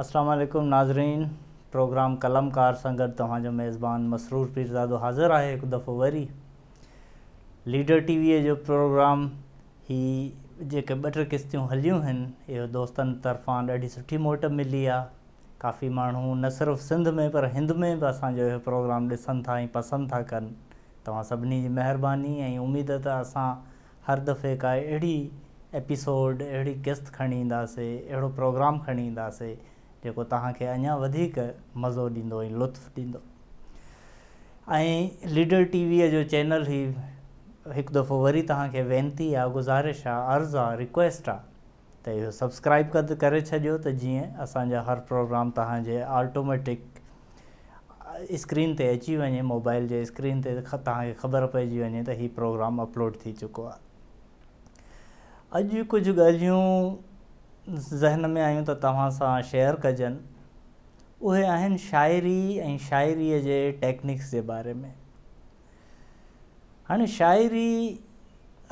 اسلام عليڪم ناظرين پروگرام قلمڪار سان گڏ توهان جو ميزبان مسرور پيرزادو حاضر آهي هڪ دفعو وري ليڊر ٽي وي جو پروگرام هي جيڪي ٻه ٽي قسطيون هليون هن اهو دوستن طرفان ڏاڍي سٺي موٽ ملي آ ڪافي ماڻهو نه صرف سنڌ ۾ پر هند ۾ به اسان جو اهو پروگرام ڏسن ٿا ۽ پسند ٿا ڪن توهان سڀني جي مهرباني ۽ اميد ته اسان هر دفعي ڪا اهڙي ايپيسوڊ، اهڙي قسط کڻي اينداسي، اهڙو پروگرام کڻي اينداسي جيڪو توهان کي اڃا وڌيڪ مزو ڏيندو ۽ لطف ڏيندو. ۽ ليڊر ٽي ويء جو چينل هي هڪ دفعو وري توهان کي وينتي آ، گذارش آ، عرض آ، ريڪويسٽ آ ته اهو سبسڪرائيب ڪري ڇڏيو ته جيئن اسان جا هر پروگرام توهان جي آٽوميٽڪ اسڪرين تي اچي وڃي موبائل جي اسڪرين تي توهان کي خبر پئجي وڃي ته هي پروگرام اپلوڊ ٿي چڪو آهي. اڄ ڪجهه ڳالهيون ذهن ۾ آيون ته توهان سان شيئر ڪجن اهي آهن شاعري ۽ شاعري جي ٽيڪنڪس جي باري ۾. هاڻي شاعري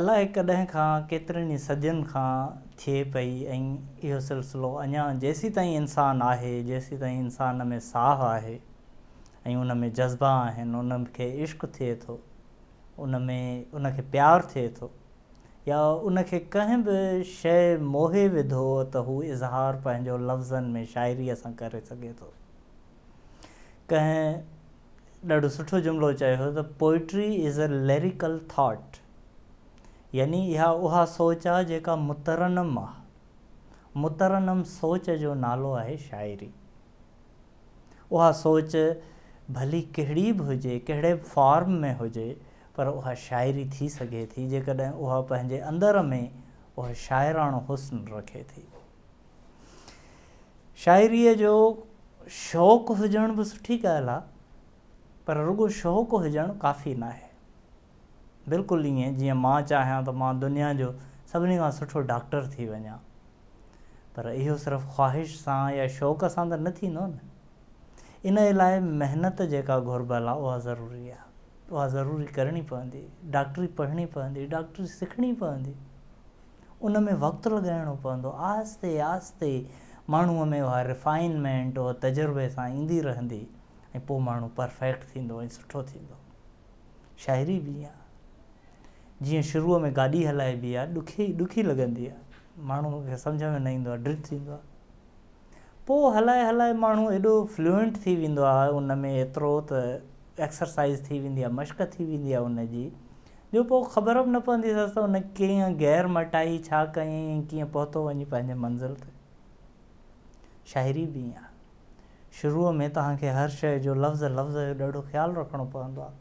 الائي ڪڏهن کان ڪيترين ئي صدين کان ٿئي پئي ۽ اهو سلسلو اڃا جيسيتائين انسان آهي، جيسيتائين انسان ۾ ساهه آهي ۽ ان ۾ جذبا آهن، ان کي عشق ٿئي ٿو، ان ۾ ان کي پيار ٿئي ٿو يا ان کي ڪنهن به شيء موهي وڌو ته هو اظهار پنهنجو لفظن ۾ شاعريء سان ڪري سگهي ٿو. ڪنهن ڏاڍو سٺو جملو چيو هو ته Poetry is a lyrical thought يعني اها اها سوچ آ جيڪا مترنم آ. مترنم سوچ جو نالو آهي شاعري. اها سوچ ڀلي ڪهڙي به هجي، ڪهڙي به فارم ۾ هجي پر اها شاعري ٿي سگهي ٿي جيڪڏهن اها پنهنجي اندر ۾ اهو شاعراڻو حسن رکي ٿي. شاعريء جو شوق هجڻ به سٺي ڳالهه آ پر رڳو شوق هجڻ ڪافي ناهي. بلڪل ائين جيئن مان چاهيان ته مان دنيا جو سڀني کان سٺو ڊاڪٽر ٿي وڃان پر اهو صرف خواهش سان يا شوق سان ته نه ٿيندو نه. ان لاء محنت جيڪا گهربل آ اها ضروري آ. اها ضروري ڪرڻي پوندي. ڊاڪٽري پڙهڻي پوندي، ڊاڪٽري سکڻي پوندي. ان ۾ وقت لڳائڻو پوندو. آهستي آهستي ماڻهوء ۾ اها ريفائنمينٽ، اها تجربي سان ايندي رهندي ۽ پوء ماڻهو پرفيڪٽ ٿيندو ۽ سٺو ٿيندو. شاعري به ائين آهي. جيئن شروع ۾ گاڏي هلائبي آهي، ڏکي ڏکي لڳندي آهي. ماڻهوء کي سمجهه ۾ نه ايندو آهي، ڊپ ٿيندو آهي. پوء هلائي هلائي ماڻهو ايڏو فلوئنٽ ٿي ويندو آهي ان ۾ ايترو ته ايڪسرسائيز ٿي ويندي آهي، مشق ٿي ويندي آهي ان جي جو پوء خبر به نه پوندي اٿس ته ان ڪيئن گيئر مٽائي، ڇا ڪيائين ۽ ڪيئن پهتو وڃي پنهنجي منزل تي. شاعري به ائين آهي. شروع ۾ توهان کي هر شيء جو لفظ لفظ جو ڏاڍو خيال رکڻو پوندو آهي.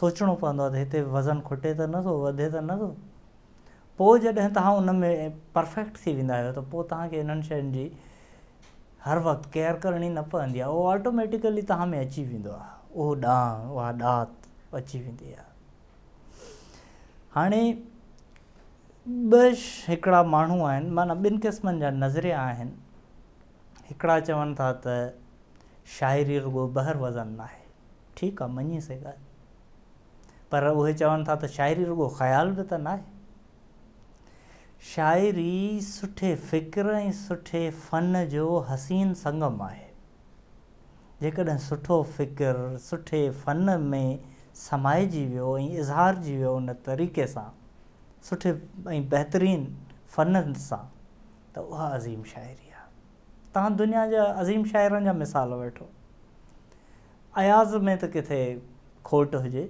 سوچڻو پوندو آهي ته هتي وزن کٽي ته نه ٿو، وڌي ته نه ٿو. پوء جڏهن توهان ان ۾ پرفيڪٽ ٿي ويندا آهيو ته پوء توهان کي انهن شين جي هر وقت ڪيئر ڪرڻي نه پوندي آهي. اهو آٽوميٽيڪلي توهان ۾ اچي ويندو آهي. اهو ڏانء، اها ڏات اچي ويندي آهي. هاڻي ٻه هڪڙا ماڻهو آهن معنيٰ ٻن قسمن جا نظريا آهن. هڪڙا چون ٿا ته شاعري رڳو بحر وزن ناهي. ٺيڪ آ مڃي سي ڳالهه. پر اهي چون ٿا ته شاعري رڳو خيال به ته ناهي. شاعري سٺي فڪر ۽ سٺي فن جو حسين سنگم آهي. جيڪڏهن سٺو فڪر سٺي فن ۾ سمائجي ويو ۽ اظهارجي ويو ان طريقي سان سٺي ۽ بهترين فن سان ته اها عظيم شاعري آهي. توهان دنيا جا عظيم شاعرن جا مثال وٺو. اياز ۾ ته ڪٿي کوٽ هجي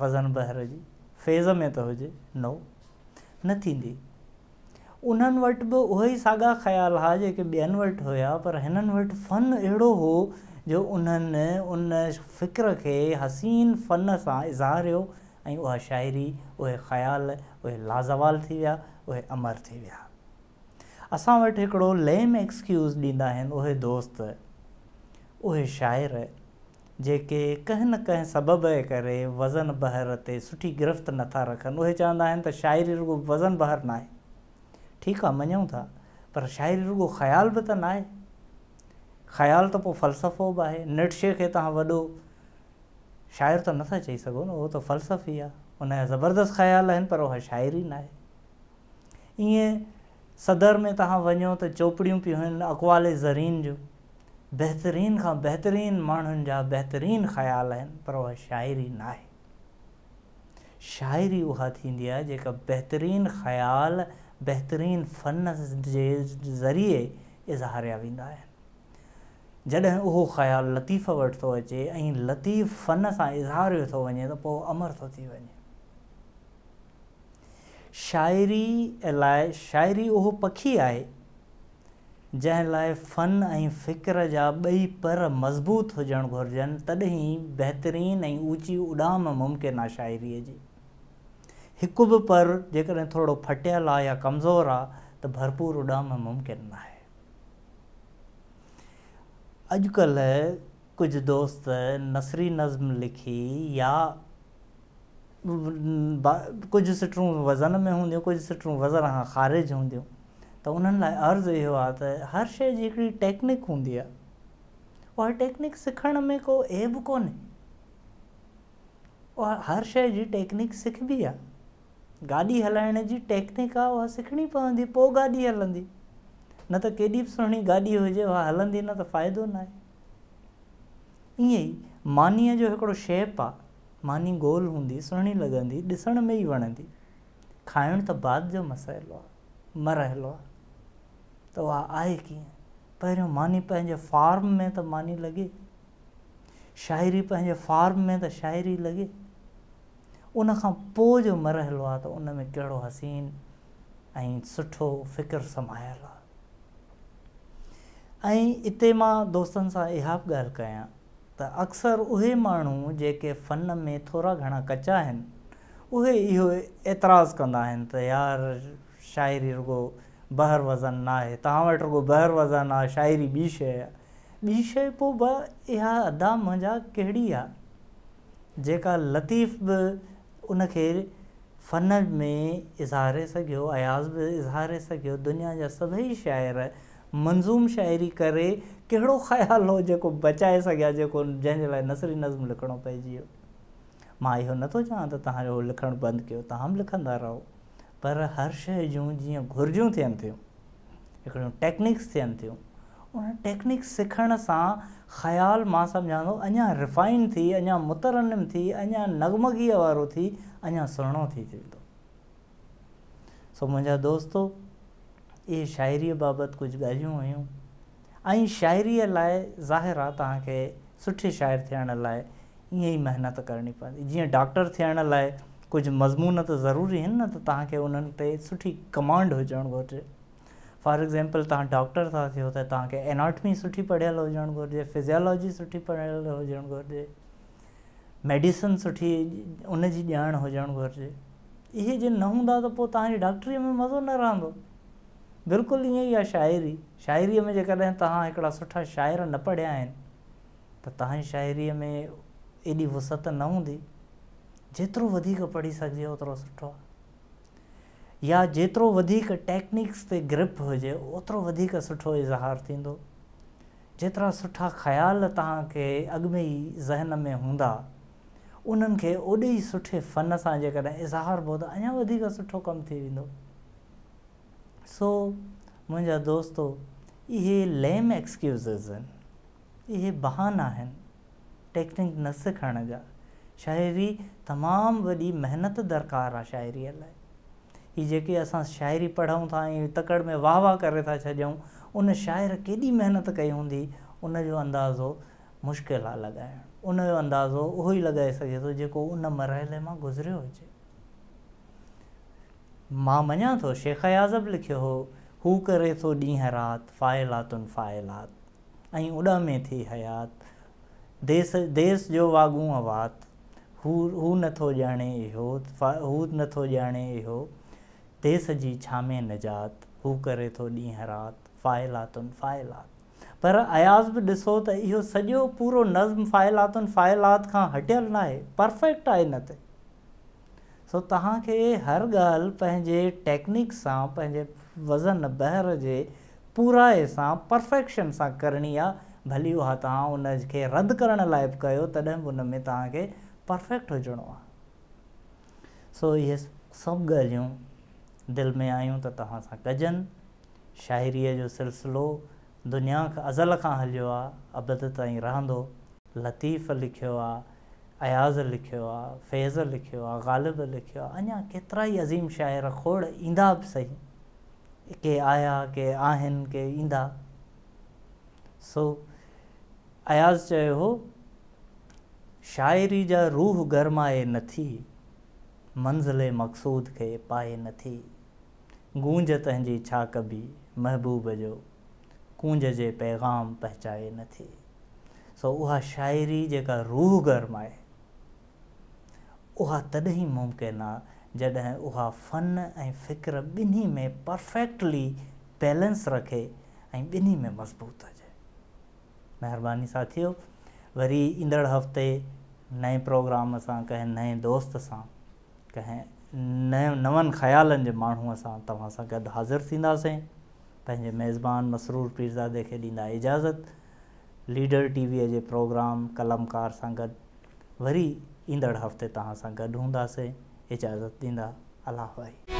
وزن بحر جي، فيض ۾ ته هجي، نو، نه ٿيندي. انهن وٽ به اهي ئي ساڳا خيال ها جيڪي ٻين وٽ هيا پر هنن وٽ فن اهڙو هو جو انهن ان فڪر کي حسين فن سان اظهاريو ۽ اها شاعري، اهي خيال، اهي لازوال ٿي ويا، اهي امر ٿي ويا. اسان وٽ هڪڙو ليم ايڪسڪيوز ڏيندا آهن اهي دوست، اهي شاعر جيڪي ڪنهن نه ڪنهن سبب جي ڪري وزن بحر تي سٺي گرفت نه ٿا رکن، اهي چوندا آهن ته شاعري رڳو وزن بحر ناهي. ٺيڪ آ مڃون ٿا، پر شاعري رڳو خيال به ته ناهي. خيال ته پوء فلسفو به آهي. نٽشي کي توهان وڏو شاعر ته نه ٿا چئي سگهو نه، اهو ته فلسفي آ. ان جا زبردست خيال آهن پر اها شاعري ناهي. ائين صدر ۾ توهان وڃو ته چوپڙيون پيون هن اقوال زرين جون. بهترين کان بهترين ماڻهن جا بهترين خيال آهن پر اها شاعري ناهي. شاعري اها ٿيندي آهي جيڪا بهترين خيال بهترين فن جي ذريعي اظهاريا ويندا آهن. جڏهن اهو خيال لطيف وٽ ٿو اچي ۽ لطيف فن سان اظهاريو ٿو وڃي ته پوء امر ٿو ٿي وڃي. شاعري لاء شاعري اهو پکي آهي جنهن لاء فن ۽ فڪر جا ٻئي پر مضبوط هجڻ گهرجن تڏهن ئي بهترين ۽ اوچي اڏام ممڪن آ شاعريء جي. هڪ به پر جيڪڏهن ٿورڙو ڦٽيل آ يا ڪمزور آ ته ڀرپور اڏام ممڪن ناهي. اڄڪلهه ڪجهه دوست نثري نظم لکي يا ڪجهه سٽرون وزن ۾ هونديون ڪجهه سٽرون وزن کان خارج هونديون ته انهن لاء عرض اهو آهي ته هر شيء جي هڪڙي ٽيڪنڪ هوندي آهي اها ٽيڪنڪ سکڻ ۾ ڪو عيب ڪونهي اها هر شيء جي ٽيڪنڪ سکبي آهي گاڏي هلائڻ جي ٽيڪنڪ آهي اها سکڻي پوندي پوء گاڏي هلندي نه ته ڪيڏي به سهڻي گاڏي هجي اها هلندي نه ته فائدو ناهي ائين ئي مانيء جو هڪڙو شيپ آهي ماني گول هوندي، سهڻي لڳندي، ڏسڻ ۾ ئي وڻندي. کائڻ ته بعد جو مسئلو آ، مرحلو آ. ته اها آهي ڪيئن؟ پهريون ماني پنهنجي فارم ۾ ته ماني لڳي. شاعري پنهنجي فارم ۾ ته شاعري لڳي. ان کان پوء جو مرحلو آ ته ان ۾ ڪهڙو حسين ۽ سٺو فڪر سمايل آ. ۽ اتي مان دوستن سان اها به ڳالهه ڪيان ته اڪثر اهي ماڻهو جيڪي فن ۾ ٿورا گهڻا ڪچا آهن، اهي اهو اعتراض ڪندا آهن ته يار شاعري رڳو بحر وزن ناهي، توهان وٽ رڳو بحر وزن آ، شاعري ٻي شيء آ. ٻي شيء پوء به اها ادا منهنجا ڪهڙي آ، جيڪا لطيف به ان کي فن ۾ اظهاري سگهيو، اياز به اظهاري سگهيو، دنيا جا سڀئي شاعر منظوم شاعري ڪري ڪهڙو خيال هو جيڪو بچائي سگهيا جيڪو جنهن جي لاء نثري نظم لکڻو پئجي ويو. مان اهو نه ٿو چوان ته توهان اهو لکڻ بند ڪيو توهان به لکندا رهو پر هر شيء جون جيئن گهرجون ٿين ٿيون هڪڙيون ٽيڪنڪس ٿين ٿيون ان ٽيڪنڪس سکڻ سان خيال مان سمجهان ٿو اڃا ريفائن ٿي اڃا مترنم ٿي اڃا نغمگيء وارو ٿي اڃا سهڻو ٿي ٿيندو. سو منهنجا دوستو اهي شاعريء بابت ڪجهه ڳالهيون هيون ۽ شاعريء لاء ظاهر آ توهان کي سٺي شاعر ٿيڻ لاء ائين ئي محنت ڪرڻي پوندي جيئن ڊاڪٽر ٿيڻ لاء ڪجهه مضمون ته ضروري آهن نه ته توهان کي انهن تي سٺي ڪمانڊ هجڻ گهرجي فار ايگزيمپل توهان ڊاڪٽر ٿا ٿيو ته توهان کي اناٽمي سٺي پڙهيل هجڻ گهرجي فزيالاجي سٺي پڙهيل هجڻ گهرجي ميڊيسن سٺي ان جي ڄاڻ هجڻ گهرجي. اهي جي نه هوندا ته پوء توهان جي ڊاڪٽريء ۾ مزو نه رهندو. بلڪل ائين ئي آهي شاعري. شاعريء ۾ جيڪڏهن توهان هڪڙا سٺا شاعر نه پڙهيا آهن ته توهان جي شاعريء ۾ ايڏي وسعت نه هوندي. جيترو وڌيڪ پڙهي سگهجي اوترو سٺو آهي. يا جيترو وڌيڪ ٽيڪنيڪس تي گرپ هجي اوترو وڌيڪ سٺو اظهار ٿيندو. جيترا سٺا خيال توهان کي اڳ ۾ ئي ذهن ۾ هوندا، انهن کي اوڏي ئي سٺي فن سان جيڪڏهن اظهاربو ته اڃا وڌيڪ سٺو ڪم ٿي ويندو. سو منهنجا دوستو اهي ليم ايڪسڪيوزز آهن، اهي بهانا آهن ٽيڪنڪ نه سکڻ جا. شاعري تمام وڏي محنت درڪار آهي شاعريء لاء. هي جيڪي اسان شاعري پڙهون ٿا ۽ تڪڙ ۾ واهه واهه ڪري ٿا ڇڏيون، ان شاعر ڪيڏي محنت ڪئي هوندي، ان جو اندازو مشڪل آ لڳائڻ. ان جو اندازو اهو ئي لڳائي سگهي ٿو جيڪو ان مرحلي مان گذريو هجي. مان مڃان ٿو شيخ اياز به لکيو هو، هو ڪري ٿو ڏينهن رات فاعلاتن فاعلات ۽ اڏامي ٿي حيات، ديس ديس جو واڳونء وات. هو هو نه ٿو ڄاڻي اهو، هو نه ٿو ڄاڻي اهو، ديس جي ڇا ۾ نجات، هو ڪري ٿو ڏينهن رات، فاعلاتن فاعلات. پر اياز به ڏسو ته اهو سڄو پورو نظم فاعلاتن فاعلات کان هٽيل ناهي، پرفيڪٽ آهي ان تي. سو توهان کي هر ڳالهه پنهنجي ٽيڪنيڪ سان، پنهنجي وزن بحر جي پورائي سان، پرفيڪشن سان ڪرڻي آ، ڀلي اها توهان ان کي رد ڪرڻ لاء به ڪيو تڏهن به ان ۾ توهان کي پرفيڪٽ هجڻو آ. سو اهي سڀ ڳالهيون دل ۾ آيون ته توهان سان ڪجن. شاعريء جو سلسلو دنيا ازل کان هليو آ، ابد تائين رهندو. لطيف لکيو آ، اياز لکيو آ، فيض لکيو آ، غالب لکيو آ، اڃا ڪيترائي عظيم شاعر کوڙ ايندا به سهي. ڪي آيا، ڪي آهن، ڪي ايندا. سو اياز چيو هو، شاعري جا روح گرمائي نٿي، منزل مقصود کي پائي نٿي. گونج تنهنجي ڇا ڪبي محبوب جو، ڪونج جي پيغام پهچائي نٿي. سو اها شاعري جيڪا روح گرمائي، اها تڏهن ئي ممڪن آ جڏهن اها فن ۽ فڪر ٻنهي ۾ پرفيڪٽلي بيلنس رکي ۽ ٻنهي ۾ مضبوط هجي. مهرباني ساٿيو وري ايندڙ هفتي نئين پروگرام سان ڪنهن نئين دوست سان ڪنهن نون خيالن جي ماڻهوء سان توهان سان گڏ حاضر ٿينداسين. پنهنجي ميزبان مسرور پيرزادي کي ڏيندا اجازت. ليڊر ٽي ويء جي پروگرام قلمڪار سان گڏ وري ايندڙ هفتي توهان سان گڏ هونداسين. اجازت ڏيندا. الله واهي.